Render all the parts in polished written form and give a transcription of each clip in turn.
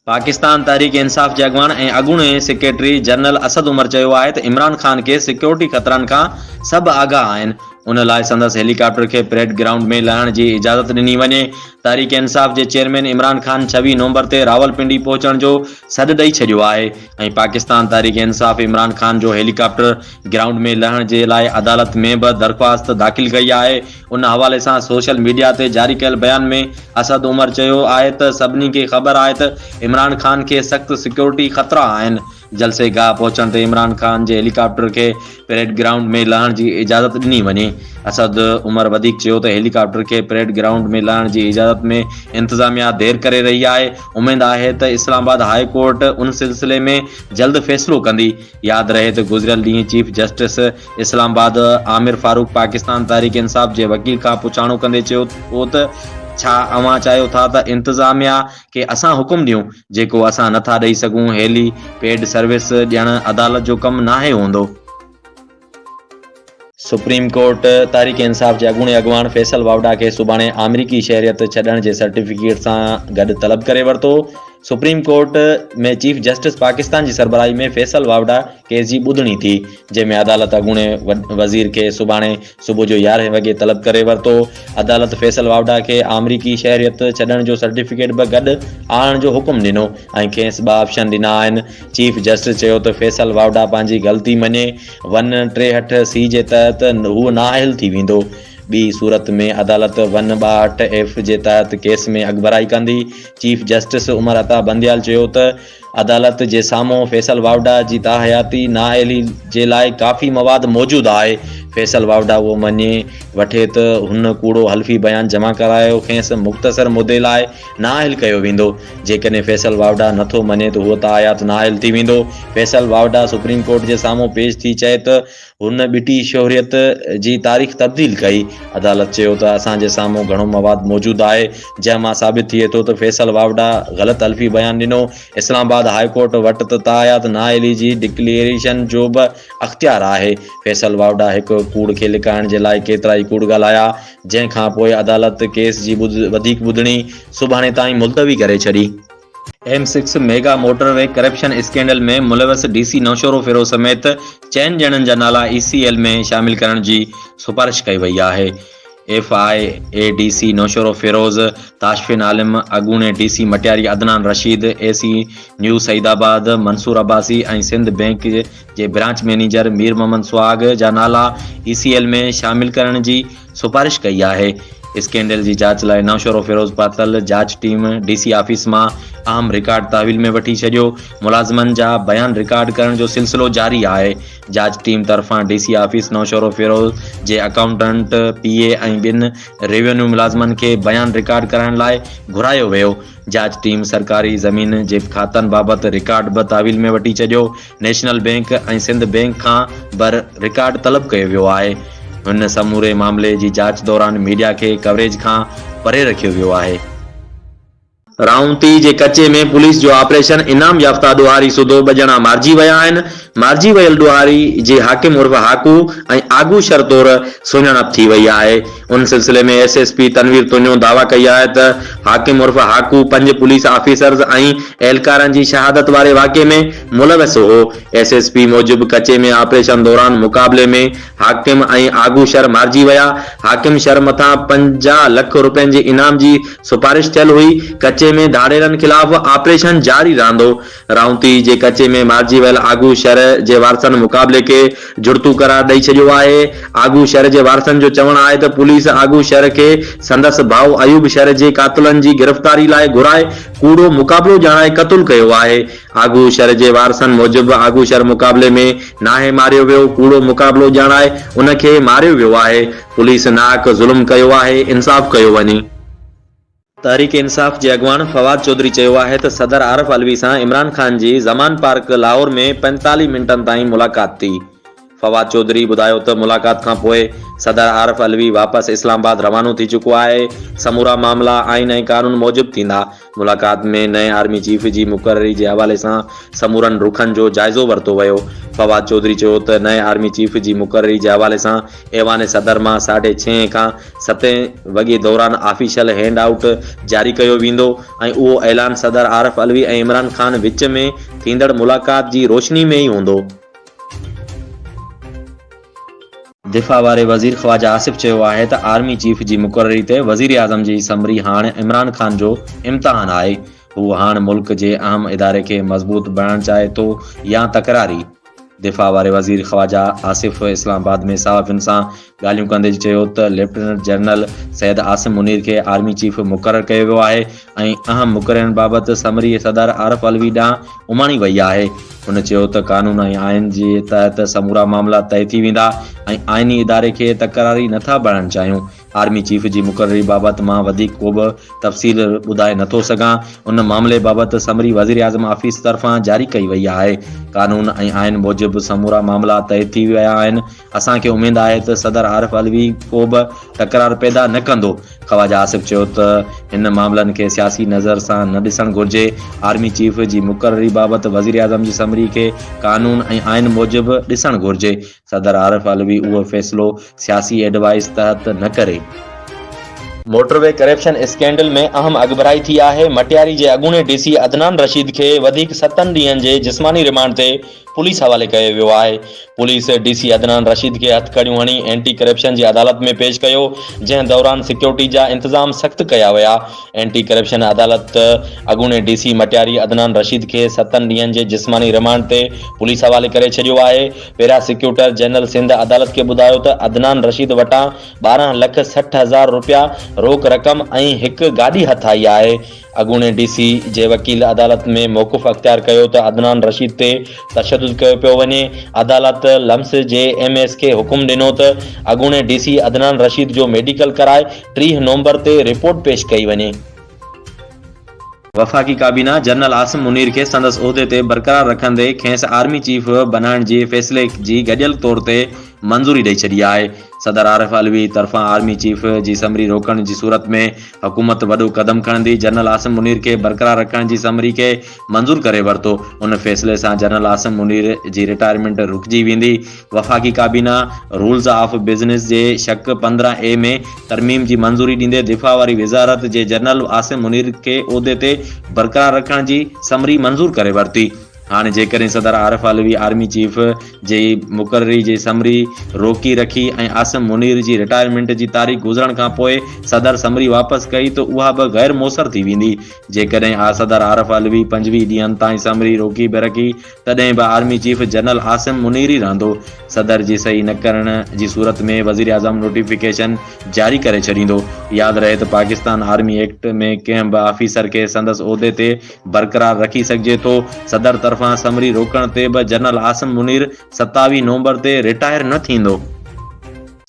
پاڪستان تحريڪ انصاف جي اڳواڻ ۽ اڳوڻي سيڪريٽري جنرل اسد عمر چيو آهي ته عمران خان کي سيڪيورٽي خطرن کان سڀ آگاهه آهن، ان لاء سندس هيليڪاپٽر کي پريڊ گرائونڊ ۾ لهڻ جي اجازت ڏني وڃي. تحريڪ انصاف جي چيئرمين عمران خان 26 نومبر تي راولپنڊي پهچڻ جو سڏ ڏئي ڇڏيو آهي ۽ پاڪستان تحريڪ انصاف عمران خان جو هيليڪاپٽر گرائونڊ ۾ لهڻ جي لاء عدالت ۾ به درخواست داخل ڪئي آهي. ان حوالي سان سوشل ميڊيا تي جاري ڪيل بيان ۾ اسد عمر چيو آهي ته سڀني کي خبر آهي ته عمران خان کي سخت سيڪيورٽي خطرا آهن، جلسي گاهه پهچڻ تي عمران خان جي هيليڪاپٽر کي پريڊ گرائونڊ ۾ لهڻ جي اجازت ڏني وڃي. اسد عمر وڌيڪ چيو ته هيليڪاپٽر کي پريڊ گرائونڊ ۾ لهڻ جي اجازت ۾ انتظاميا دير ڪري رهي آهي، اميد آهي ته اسلام آباد هاء ڪورٽ ان سلسلي ۾ جلد فيصلو ڪندي. ياد رهي ته گذريل ڏينهن chief justice Islamabad Aamer Farooq Pakistan Tehreek Insaf جي وڪيل کان پڇاڻو ڪندي چيو هو ته ڇا اوهان چاهيو ٿا ته انتظاميا کي اسان حڪم ڏيون جيڪو اسان نٿا ڏئي سگهون هيلي پيڊ سروس ڏيڻ عدالت جو ڪم ناهي هوندو. سپريم ڪورٽ تحريڪ انصاف جي اڳوڻي اڳواڻ فيصل واوڊا کي سڀاڻي آمريڪي شهريت ڇڏڻ جي سرٽيفڪيٽ سان گڏ طلب ڪري ورتو. Supreme court ۾ chief justice Pakistan جي سربراهي ۾ فيصل واوڊا ڪيس جي ٻڌڻي ٿي، جنهن ۾ عدالت اڳوڻي وزير کي سڀاڻي صبح جو يارهين وڳي طلب ڪري ورتو. عدالت فيصل واوڊا کي آمريڪي شهريت ڇڏڻ جو سرٽيفڪيٽ به گڏ آڻڻ جو حڪم ڏنو ۽ کيس ٻه آپشن ڏنا آهن. چيف جسٽس چيو ته فيصل واوڊا پنهنجي غلطي مڃي، ون 63 سي جي تحت هو نااهل ٿي ويندو، ٻي صورت ۾ عدالت ون 62 ايف جي تحت ڪيس ۾ اڳڀرائي ڪندي. چيف جسٽس عمر عطا بنديال چيو ته عدالت جي سامهون فيصل واوڊا جي تاحياتي نااهلي جي لاء ڪافي مواد موجود آهي، فيصل واوڊا اهو مڃي وٺي ته هن ڪوڙو حلفي بيان جمع ڪرايو، کيس مختصر مدي لاء نااهل ڪيو ويندو، جيڪڏهن فيصل واوڊا نٿو مڃي ته هو تاحيات نااهل ٿي ويندو. فيصل واوڊا سپريم ڪورٽ جي سامهون پيش ٿي چئي ته هن ٻٽي شهريت جي تاريخ تبديل ڪئي. عدالت چيو ته اسان جي سامهون گهڻو مواد موجود آهي، جنهن مان ثابت ٿئي ٿو ته فيصل واوڊا غلط حلفي بيان ڏنو. اسلام آباد هاء ڪورٽ وٽ ته تاحيات نااهلي جي ڊڪليئريشن جو به اختيار آهي. فيصل واوڊا هڪ ڪوڙ کي لڪائڻ جي لاء ڪيترائي ڪوڙ ڳالهايا، جنهن کان پوء عدالت ڪيس جي وڌيڪ ٻڌڻي سڀاڻي تائين ملتوي ڪري ڇڏي. M six mega motorway corruption scandal ۾ ملوث ڊي سي نوشهروفيروز سميت چئن ڄڻن جا نالا اي سي ايل ۾ شامل ڪرڻ جي سفارش ڪئي وئي آهي. F I A D C Naushahro Feroze Tashfeen Alam, اڳوڻي D C Matiari Adnan Rashid, A C New Saeedabad Mansoor Abbasi ۽ Sindh bank جي برانچ مئنيجر مير محمد سهاڳ جا نالا اي سي ايل ۾ شامل ڪرڻ جي سفارش ڪئي آهي. اسڪينڊل جي جاچ لاء نوشهروفيروز پهتل جاچ ٽيم ڊي سي آفيس مان اهم رڪارڊ تحويل ۾ وٺي ڇڏيو، ملازمن جا بيان رڪارڊ ڪرڻ جو سلسلو جاري آهي. جاچ ٽيم طرفان ڊي سي آفيس نوشهروفيروز جي اڪائونٽنٽ، پي اي ۽ ٻين ريونيو ملازمن کي بيان رڪارڊ ڪرائڻ لاء گهرايو ويو. جاچ ٽيم سرڪاري زمين جي کاتن بابت رڪارڊ به تحويل ۾ وٺي ڇڏيو. نيشنل بئنڪ ۽ سنڌ بئنڪ کان به رڪارڊ طلب ڪيو ويو آهي. هن سموري معاملي جي جاچ دوران ميڊيا کي ڪوريج کان پري رکيو ويو آهي. رائونتي جي ڪچي ۾ پوليس جو آپريشن، انعام يافته ڏوهاري سوڌو ٻه ڄڻا مارجي ويا آهن. مارجي ويل ڏوهاري جي حاڪم عرف هاڪو ۽ آگو شھر طور سڃاڻپ ٿي وئي آهي. ان سلسلي ۾ S S P Tanveer Tunio دعويٰ ڪئي آهي ته حاڪم عرف هاڪو پنج پوليس آفيسرز ۽ اهلڪارن جي شهادت واري واقعي ۾ ملوث هو. ايس ايس پي موجب ڪچي ۾ آپريشن دوران مقابلي ۾ حاڪم ۽ آگو شر مارجي ويا. حاڪم شر مٿان 50 لک رپين جي انعام جي سفارش ٿيل هئي. ڪچي ۾ ڌاڙيلن خلاف آپريشن جاري رهندو. رائونتي جي ڪچي ۾ مارجي ويل آگو شر جي وارثن مقابلي کي جڙتو قرار ڏئي ڇڏيو آهي. آگو شر جي وارثن جو چوڻ آهي ته پوليس آگو شر کي سندس ڀاء ايوب شر جي قاتلن جي گرفتاري لاء گهرائي ڪوڙو مقابلو ڄاڻائي قتل ڪيو آهي. آگو شر جي وارثن موجب آگو شر مقابلي ۾ ناهي ماريو ويو، ڪوڙو مقابلو ڄاڻائي ان کي ماريو ويو آهي. پوليس ناحق ظلم ڪيو آهي، انصاف ڪيو وڃي. تحريڪ انصاف جي اڳواڻ فواد چوڌري چيو آهي ته صدر عارف علوي سان عمران خان جي زمان پارڪ لاهور ۾ 45 منٽن تائين ملاقات ٿي. فواد چوڌري ٻڌايو ته ملاقات کانپوء صدر عارف علوي واپس اسلام آباد روانو ٿي چڪو آهي، سمورا معاملا آئين ۽ قانون موجب ٿيندا. ملاقات ۾ نئين آرمي چيف جي مقرري جي حوالي سان سمورن رخن جو جائزو ورتو ويو. فواد چوڌري چيو ته نئين آرمي چيف جي مقرري جي حوالي سان ايوان صدر مان ساڍي ڇهين کان ستين وڳي دوران آفيشل هينڊ آئوٽ جاري ڪيو ويندو ۽ اهو اعلان صدر عارف علوي ۽ عمران خان وچ ۾ ٿيندڙ ملاقات جي روشني ۾ ئي هوندو. دفاع واري وزير خواجه آصف چيو آهي ته آرمي چيف جي مقرري تي وزيراعظم جي سمري هاڻ عمران خان جو امتحان آهي، هو هاڻ ملڪ جي اهم اداري کي مضبوط بڻائڻ چاهي ٿو يا تڪراري. دفاع واري وزير خواجه آصف اسلام آباد ۾ صحافين سان ڳالهيون ڪندي چيو ته ليفٽيننٽ جنرل سيد عاصم منير کي آرمي چيف مقرر ڪيو ويو آهي ۽ اهم مقررين بابت سمري صدر عارف علوي ڏانهن اماڻي وئي آهي. هن چيو ته قانون ۽ آئين جي تحت سمورا معاملا طئي ٿي ويندا ۽ آئيني اداري کي تڪراري نٿا بڻائڻ چاهيون، آرمي چيف جي مقرري بابت مان وڌيڪ ڪوبه تفصيل ٻڌائي نٿو سگهان، ان معاملي بابت سمري وزيراعظم آفيس طرفان جاري ڪئي وئي آهي، قانون ۽ آئين موجب سمورا معاملا طئي ٿي ويا آهن، اسان کي اميد آهي ته صدر عارف علوي ڪوبه تڪرار پيدا نه ڪندو. خواجه آصف چيو ته هن معاملن کي سياسي نظر سان نه ڏسڻ گهرجي، آرمي چيف جي مقرري بابت وزيراعظم جي سمري کي قانون ۽ آئين موجب ڏسڻ گهرجي، صدر عارف علوي اهو فيصلو سياسي ايڊوائس تحت نه ڪري. موٽر وي ڪرپشن اسڪينڊل ۾ اهم اڳڀرائي ٿي آهي، مٽياري جي اڳوڻي ڊي سي عدنان رشيد کي وڌيڪ ستن ڏينهن جي جسماني رمانڊ تي پوليس حوالي ڪيو ويو آهي. Police D C Adnan Rashid کي هٿڪڙيون هڻي اينٽي ڪرپشن جي عدالت ۾ پيش ڪيو، جنهن دوران سيڪيورٽي جا انتظام سخت ڪيا ويا. اينٽي ڪرپشن عدالت اڳوڻي ڊي سي مٽياري عدنان رشيد کي ستن ڏينهن جي جسماني رمانڊ تي پوليس حوالي ڪري ڇڏيو آهي. پراسيڪيوٽر جنرل سنڌ عدالت کي ٻڌايو ته عدنان رشيد وٽان 12 لک 60 هزار رپيا روڪ رقم ۽ هڪ گاڏي هٿ آئي آهي. اڳوڻي ڊي سي جي وڪيل عدالت ۾ موقف اختيار ڪيو ته عدنان رشيد تي تشدد ڪيو پيو وڃي، عدالت لمس جي ايم ايس کي حڪم ڏنو ته اڳوڻي ڊي سي عدنان رشيد جو ميڊيڪل ڪرائي 30 نومبر تي رپورٽ پيش ڪئي وڃي. وفاقي ڪابينا جنرل عاصم منير کي سندس عهدي تي برقرار رکندي کيس آرمي چيف بنائڻ جي فيصلي جي گڏيل طور تي منظوري ڏئي ڇڏي آهي. صدر عارف علوي طرفان آرمي چيف جي سمري روڪڻ جي صورت ۾ حڪومت وڏو قدم کڻندي، جنرل عاصم منير کي برقرار رکڻ جي سمري کي منظور ڪري ورتو، ان فيصلي سان جنرل عاصم منير جي رٽائرمينٽ رڪجي ويندي، وفاقي ڪابينا رولز آف بزنس جي شق 15 اي ۾ ترميم جي منظوري ڏيندي دفاع واري وزارت جي جنرل عاصم منير کي عهدي تي برقرار رکڻ جي سمري منظور ڪري ورتي. هاڻي جيڪڏهن صدر عارف علوي آرمي چيف جي مقرري جي سمري روڪي رکي ۽ عاصم منير جي رٽائرمينٽ جي تاريخ گذرڻ کانپوء صدر سمري واپس ڪئي ته اها به غير موثر ٿي ويندي. جيڪڏهن صدر عارف علوي 25 ڏينهن تائين سمري روڪي به رکي تڏهن به army chief general Asim Munir ئي رهندو. صدر جي صحيح نه ڪرڻ جي صورت ۾ وزيراعظم نوٽيفڪيشن جاري ڪري ڇڏيندو. ياد رهي ته پاڪستان آرمي ايڪٽ ۾ ڪنهن به آفيسر کي سندس عهدي تي برقرار رکي سگهجي ٿو، صدر طرفان سمري روڪڻ تي به جنرل عاصم منير 27 نومبر تي رٽائر نه ٿيندو.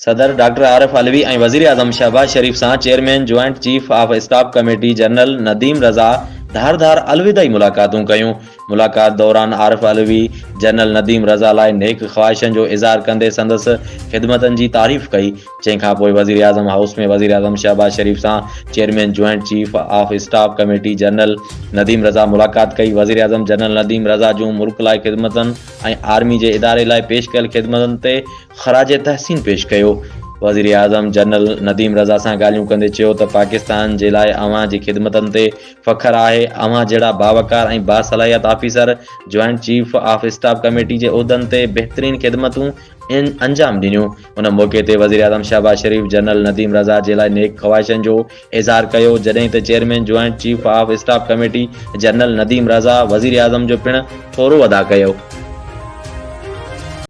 صدر ڊاڪٽر عارف علوي ۽ وزيراعظم شهباز شريف سان chairman joint chief of staff committee general Nadeem Raza ڌار ڌار الوداعي ملاقاتون ڪيون. ملاقات دوران عارف علوي جنرل نديم رضا لاء نيڪ خواهشن جو اظهار ڪندي سندس خدمتن جي تعريف ڪئي. جنهن کان پوء وزيراعظم هائوس ۾ وزيراعظم شهباز شريف سان chairman joint chief of staff committee general Nadeem Raza ملاقات ڪئي. وزيراعظم جنرل نديم رضا جون ملڪ لاء خدمتن ۽ آرمي جي اداري لاء پيش ڪيل خدمتن تي خراج تحسين پيش ڪيو. وزيراعظم جنرل نديم رضا سان ڳالهيون ڪندي چيو ته پاڪستان جي لاء اوهان جي خدمتن تي فخر آهي، اوهان جهڙا باوقار ۽ باصلاحيت officer joint chief of staff committee جي عهدن تي بهترين خدمتون انجام ڏنيون. ان موقعي تي وزيراعظم شهباز شريف جنرل نديم رضا جي لاء نيڪ خواهشن جو اظهار ڪيو، جڏهن ته chairman joint chief of staff committee general Nadeem Raza وزيراعظم جو پڻ ٿورو ادا ڪيو.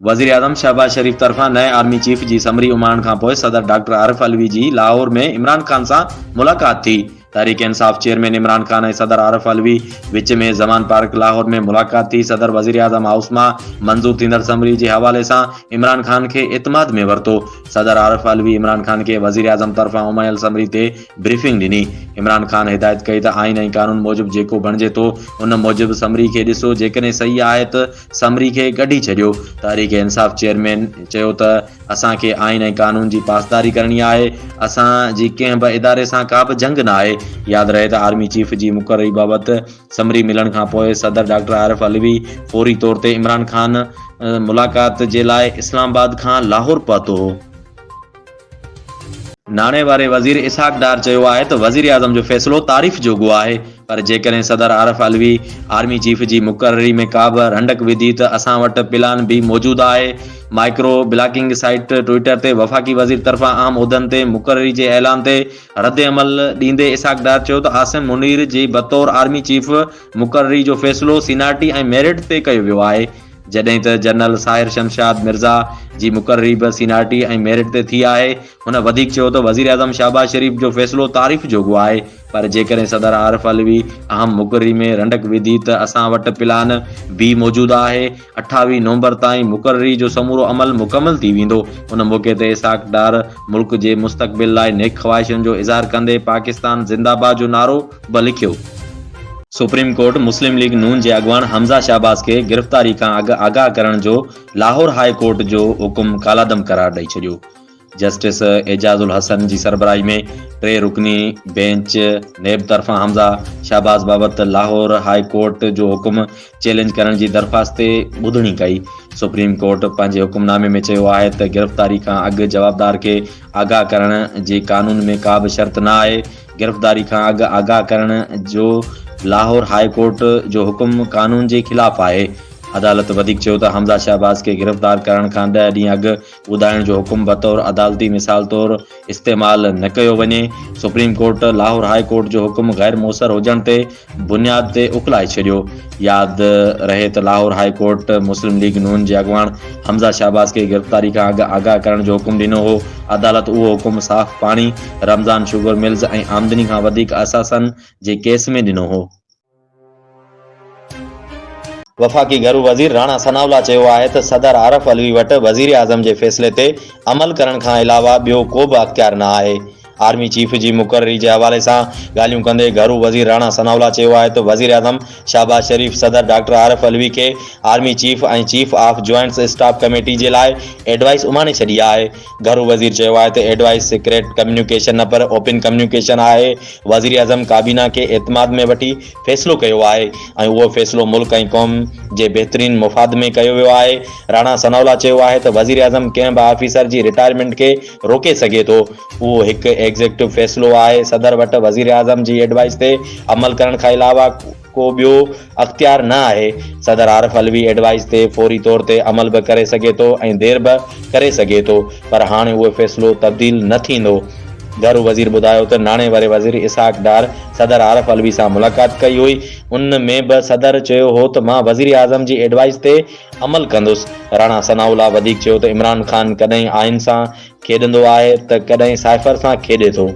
وزيراعظم شهباز شريف طرفان نئين آرمي چيف جي سمري اماڻڻ کانپوء صدر ڊاڪٽر عارف علوي جي لاهور ۾ عمران خان سان ملاقات ٿي. تحريڪ انصاف چيئرمين عمران خان ۽ صدر عارف علوي وچ ۾ زمان پارڪ لاهور ۾ ملاقات ٿي، صدر وزيراعظم هائوس مان منظور ٿيندڙ سمري جي حوالي سان عمران خان کي اعتماد ۾ ورتو، صدر عارف علوي عمران خان کي وزيراعظم طرفان اماڻيل سمري تي بريفنگ ڏني، عمران خان هدايت ڪئي ته آئين ۽ قانون موجب جيڪو بڻجي ٿو ان موجب سمري کي ڏسو، جيڪڏهن صحيح آهي ته سمري کي ڪڍي ڇڏيو. تحريڪ انصاف چيئرمين چيو ته اسان کي آئين ۽ قانون جي پاسداري ڪرڻي آهي، اسان جي ڪنهن به اداري سان ڪا به جنگ نه آهي. ياد رهي ته آرمي چيف جي مقرري بابت سمري ملڻ کانپوء صدر ڊاڪٽر عارف علوي فوري طور تي عمران خان ملاقات جي لاء اسلام آباد کان لاهور پهتو هو. ناڻي واري وزير اسحاق ڊار چيو آهي ته وزيراعظم جو فيصلو تعريف جوڳو آهي پر جيڪڏهن صدر عارف علوي آرمي چيف جي مقرري ۾ ڪا به رنڊڪ وڌي ته اسان وٽ پلان بي موجود آهي. مائڪرو بلاگنگ سائيٽ ٽوئٽر تي وفاقي وزير طرفان اهم عهدن تي مقرري جي اعلان تي ردعمل ڏيندي اسحاق ڊار چيو ته عاصم منير جي بطور آرمي چيف مقرري جو فيصلو سينارٽي ۽ ميرٽ تي ڪيو ويو آهي. جڏهن ته جنرل ساحر شمشاد مرزا جي مقرري به سينارٽي ۽ ميرٽ تي ٿي آهي. هن وڌيڪ چيو ته وزيراعظم شهباز شريف جو فيصلو تعريف جوڳو آهي پر جيڪڏهن صدر عارف علوي اهم مقرري ۾ رنڊڪ وڌي ته اسان وٽ پلان بي موجود آهي، 28 نومبر تائين مقرري جو سمورو عمل مڪمل ٿي ويندو. ان موقعي تي اسحاق ڊار ملڪ جي مستقبل لاء نيڪ خواهشن جو اظهار ڪندي پاڪستان زنده باد جو نعرو به لکيو. سپريم ڪورٽ مسلم ليگ نون جي اڳواڻ حمزه شهباز کي گرفتاري کان اڳ آگاهه ڪرڻ جو لاهور هاء ڪورٽ جو حڪم ڪالعدم قرار ڏئي ڇڏيو. جسٽس اعجاز الحسن جي سربراهي ۾ ٽي رڪني بينچ نيب طرفان حمزه شهباز بابت لاهور هاء ڪورٽ جو حڪم چئلينج ڪرڻ جي درخواست تي ٻڌڻي ڪئي. سپريم ڪورٽ پنهنجي حڪم نامي ۾ چيو آهي ته گرفتاري کان اڳ جوابدار کي آگاهه ڪرڻ جي قانون ۾ ڪا به شرط نه آهي، گرفتاري کان اڳ آگاهه ڪرڻ جو لاهور هاء ڪورٽ جو حڪم قانون جي خلاف آهي. عدالت وڌيڪ چيو ته حمزه شهباز کي گرفتار ڪرڻ کان ڏهه ڏينهن اڳ ٻڌائڻ جو حڪم بطور عدالتي مثال طور استعمال نه ڪيو وڃي. Supreme court Lahore high court جو حڪم غير موثر هجڻ تي بنياد تي اڪلائي ڇڏيو. ياد رهي ته Lahore high court Muslim League Noon جي اڳواڻ حمزه شهباز کي گرفتاري کان اڳ آگاهه ڪرڻ جو حڪم ڏنو هو. عدالت اهو حڪم صاف پاڻي، رمضان شوگر ملز ۽ آمدني کان وڌيڪ اثاثن جي ڪيس ۾ ڏنو هو. وفاقي گهرو وزير راڻا ثناء الله چيو آهي ته صدر عارف علوي وٽ وزيراعظم جي فيصلي تي عمل ڪرڻ کان علاوه ٻيو ڪو به اختيار نه آهي. آرمي چيف جي مقرري جي حوالي سان ڳالهيون ڪندي گهرو وزير راڻا ثناء الله چيو آهي ته وزيراعظم شهباز شريف صدر ڊاڪٽر عارف علوي کي army chief ۽ chief of joint staff committee جي لاء ايڊوائس اماڻي ڇڏي آهي. گهرو وزير چيو آهي ته ايڊوائس سيڪريٽ ڪميونيڪيشن نه پر اوپن ڪميونيڪيشن آهي، وزيراعظم ڪابينا کي اعتماد ۾ وٺي فيصلو ڪيو آهي ۽ اهو فيصلو ملڪ ۽ قوم جي بهترين مفاد ۾ ڪيو ويو آهي. راڻا ثناء الله چيو آهي ته وزيراعظم ڪنهن به آفيسر جي رٽائرمينٽ کي روڪي سگهي ٿو، اهو هڪ ايگزيڪٽو فيصلو آهي، صدر وٽ وزيراعظم جي ايڊوائس تي عمل ڪرڻ کان علاوه ڪو ٻيو اختيار نه آهي، صدر عارف علوي ايڊوائس تي فوري طور تي عمل به ڪري سگهي ٿو ۽ دير به ڪري سگهي ٿو پر هاڻي اهو فيصلو تبديل نه ٿيندو. گهرو وزير ٻڌايو ته ناڻي واري وزير اسحاق ڊار صدر عارف علوي سان ملاقات ڪئي هئي، ان ۾ به صدر چيو هو ته مان وزيراعظم جي ايڊوائس تي عمل ڪندس. راڻا ثناء الله وڌيڪ چيو ته عمران خان ڪڏهن آئين سان کيڏندو آهي ته ڪڏهن سائفر سان کيڏي ٿو.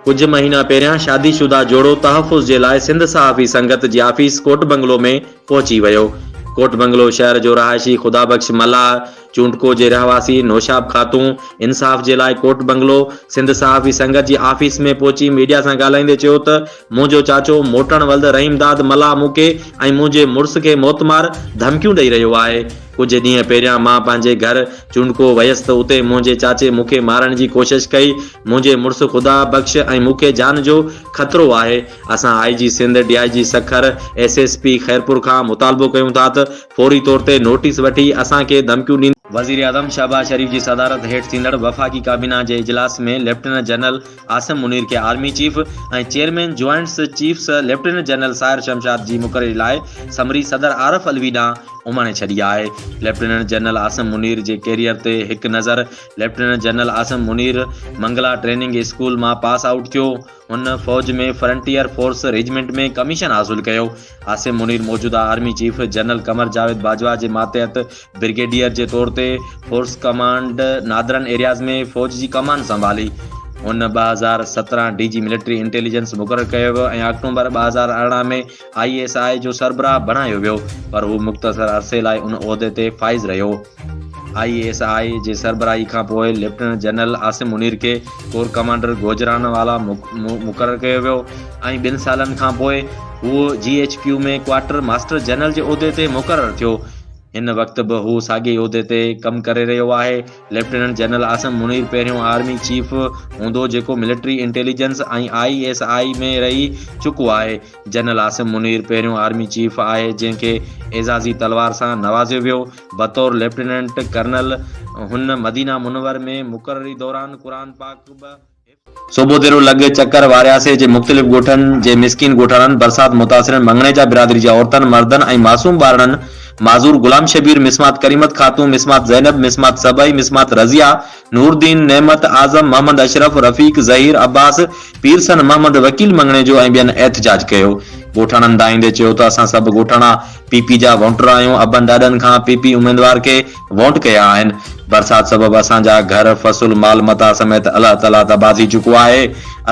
ڪجهه مهينا پهريان شادي شده جوڙو تحفظ جي لاء سنڌ صحافي سنگت جي آفيس ڪوٽ بنگلو ۾ پهچي ويو. ڪوٽ بنگلو شهر جو رهائشي خدا بخش ملاح، چونڊڪو جي رهواسي نوشاب خاتون انصاف جي لاء ڪوٽ بنگلو سنڌ صحافي سنگت جي آفيس ۾ پهچي ميڊيا سان ڳالهائيندي چيو ته منهنجو چاچو موٽڻ ولد رحيم داد ملاح مون کي ۽ منهنجي مڙس کي موتمار ڌمڪيون ڏئي رهيو آهي. ڪجهه ڏينهن پهريان مان پنهنجي گهر چونڊڪو ويس ته اتي منهنجي چاچي مون کي مارڻ جي ڪوشش ڪئي. منهنجي مڙس خدا بخش ۽ مون کي جان جو خطرو آهي. اسان I G Sindh, D I G Sukkur, S S P Khairpur کان مطالبو ڪيون ٿا ته فوري طور تي نوٽيس وٺي اسان کي ڌمڪيون ڏيندڙ وزيراعظم شهباز شريف جي صدارت هيٺ ٿيندڙ وفاقي ڪابينا جي اجلاس ۾ ليفٽيننٽ جنرل عاصم منير کي army chief ۽ chairman joints chiefs lieutenant general Sahir Shamshad جي مقرري لاء سمري صدر عارف علوي ڏانهن اماڻي ڇڏي آهي. ليفٽيننٽ جنرل عاصم منير جي ڪيريئر تي هڪ نظر، lieutenant general Asim Munir Mangla training school مان پاس آئوٽ ٿيو. هن فوج ۾ فرنٽيئر فورس ريجمينٽ ۾ ڪميشن حاصل ڪيو. عاصم منير موجوده army chief general Qamar Javed Bajwa جي ماتحت برگيڊيئر جي طور تي فورس ڪمانڊ نادرن ايرياز ۾ فوج جي ڪمان سنڀالي. هن 2017 ڊي جي ملٽري انٽيليجنس مقرر ڪيو ويو ۽ آڪٽومبر 2018 ۾ I S I جو سربراهه بڻايو ويو پر هو مختصر عرصي لاء ان عهدي تي فائز رهيو. I S I جي سربراهي کانپوء ليفٽيننٽ جنرل عاصم منير کي ڪور ڪمانڊر گوجرانوالا مقرر ڪيو ويو ۽ ٻن سالن کانپوء هو G H Q ۾ quarter master general جي عهدي تي مقرر ٿيو. هن وقت به هو ساڳئي عهدي تي ڪم ڪري رهيو آهي. ليفٽيننٽ جنرل عاصم منير پهريون آرمي چيف هوندو جيڪو military intelligence ۽ I S I ۾ رهي چڪو آهي. جنرل عاصم منير پهريون آرمي چيف آهي جنهن کي اعزازي تلوار سان نوازيو ويو. بطور ليفٽيننٽ ڪرنل هن مدينه منور ۾ مقرري دوران قرآن پاڪ به صوبوديرو لڳ چڪر وارياسي جي مختلف ڳوٺن جي مسڪين ڳوٺاڻن، برسات متاثرن، مڱڻيجا برادري جي عورتن، مردن ۽ معصوم ٻارڙن معذور غلام شبير، مسمات ڪريمت خاتون، مسمات زينب، مسمات سبعي، مسمات رضيه، نوردين، نعمت، اعظم، محمد اشرف، رفيق، ظهير، عباس، پيرسن، محمد وڪيل مڱڻيجو ۽ ٻين احتجاج ڪيو. ڳوٺاڻن دانهيندي چيو ته اسان سڀ ڳوٺاڻا پي پي جا وونٽر آهيون، ابن ڏاڏن کان پي پي اميدوار کي وونٽ ڪيا آهن، برسات سبب اسان جا گهر، فصل، مال متاع سميت الله تعاليٰ تباهه ٿي چڪو آهي،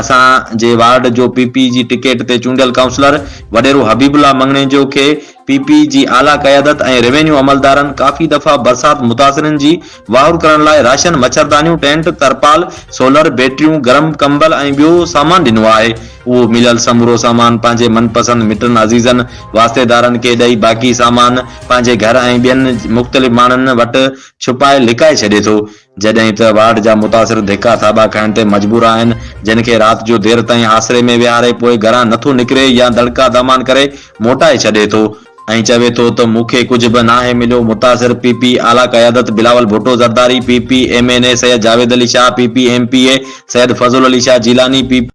اسان جي وارڊ جو پي پي جي ٽڪيٽ تي چونڊيل ڪائونسلر وڏيرو حبيب الله مڱڻيجو کي پي پي جي اعليٰ قيادت ۽ روينيو عملدارن ڪافي دفعا برسات متاثرين جي واهر ڪرڻ لاء راشن، مڇردانيون، ٽينٽ، ترپال، سولر، بيٽريون، گرم ڪمبل ۽ ٻيو سامان ڏنو آهي. اهو مليل سمورو سامان پنهنجي من پسند مٽن، عزيزن، واسطيدارن کي ڏئي باقي سامان پنهنجي گهر ۽ ٻين مختلف ماڻهن وٽ ڇپائي لڪائي ڇڏي ٿو. جڏهن ته وارڊ جا متاثر ڌڪا ٿاٻا کائڻ تي مجبور آهن، جن کي رات جو دير تائين آسري ۾ ويهاري پوء گهران نٿو نڪري يا دڙڪا دامان ڪري موٽائي ڇڏي ٿو ۽ چوي ٿو ته مون کي ڪجهه به ناهي مليو، متاثر پي پي اعليٰ قيادت Bilawal Bhutto Zardari, P P M N A Syed Javed Ali Shah, P P M P A Syed Fazal Ali Shah Jilani, P.